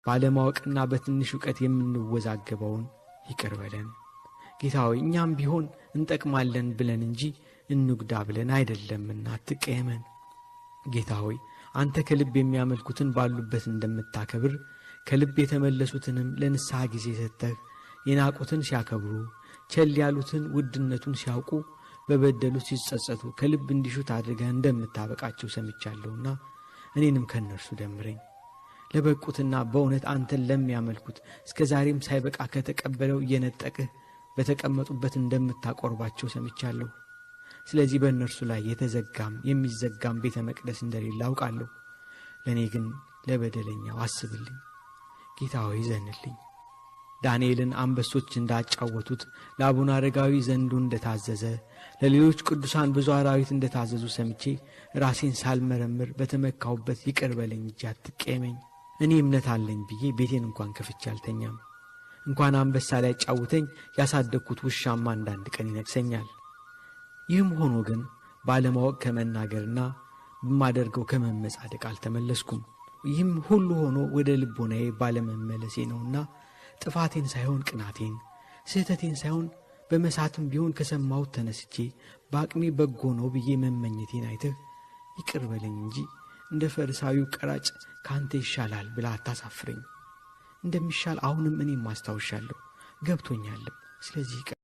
ባለማወቅና በትንሽ እውቀት የምንወዛገበውን ይቅር በለን። ጌታ ሆይ፣ እኛም ቢሆን እንጠቅማለን ብለን እንጂ እንጉዳ ብለን አይደለምና አትቀየመን። ጌታ ሆይ፣ አንተ ከልብ የሚያመልኩትን ባሉበት እንደምታከብር፣ ከልብ የተመለሱትንም ለንስሐ ጊዜ ሰጥተህ የናቁትን ሲያከብሩ፣ ቸል ያሉትን ውድነቱን ሲያውቁ፣ በበደሉት ሲጸጸቱ ከልብ እንዲሹት አድርገህ እንደምታበቃቸው ሰምቻለሁና እኔንም ከእነርሱ ደምረኝ። ለበቁትና በእውነት አንተን ለሚያመልኩት እስከ ዛሬም ሳይበቃ ከተቀበለው እየነጠቅህ በተቀመጡበት እንደምታቆርባቸው ሰምቻለሁ። ስለዚህ በእነርሱ ላይ የተዘጋም የሚዘጋም ቤተ መቅደስ እንደሌለ አውቃለሁ። ለእኔ ግን ለበደለኛው አስብልኝ። ጌታ ሆይ፣ ዘንልኝ። ዳንኤልን አንበሶች እንዳጫወቱት፣ ለአቡነ አረጋዊ ዘንዶ እንደታዘዘ፣ ለሌሎች ቅዱሳን ብዙ አራዊት እንደታዘዙ ሰምቼ ራሴን ሳልመረምር በተመካሁበት ይቅር በለኝ እንጂ አትቀየመኝ። እኔ እምነት አለኝ ብዬ ቤቴን እንኳን ከፍቼ አልተኛም። እንኳን አንበሳ ሊያጫውተኝ ያሳደግኩት ውሻማ አንዳንድ ቀን ይነክሰኛል። ይህም ሆኖ ግን ባለማወቅ ከመናገርና በማደርገው ከመመጻደቅ አልተመለስኩም። ይህም ሁሉ ሆኖ ወደ ልቦናዬ ባለመመለሴ ነውና ጥፋቴን ሳይሆን ቅናቴን፣ ስህተቴን ሳይሆን በመሳትም ቢሆን ከሰማሁት ተነስቼ በአቅሜ በጎ ነው ብዬ መመኘቴን አይተህ ይቅር በለኝ እንጂ እንደ ፈሪሳዊው ቀራጭ ከአንተ ይሻላል ብላ አታሳፍረኝ። እንደሚሻል አሁንም እኔም አስታውሻለሁ፣ ገብቶኛልም። ስለዚህ ይቅር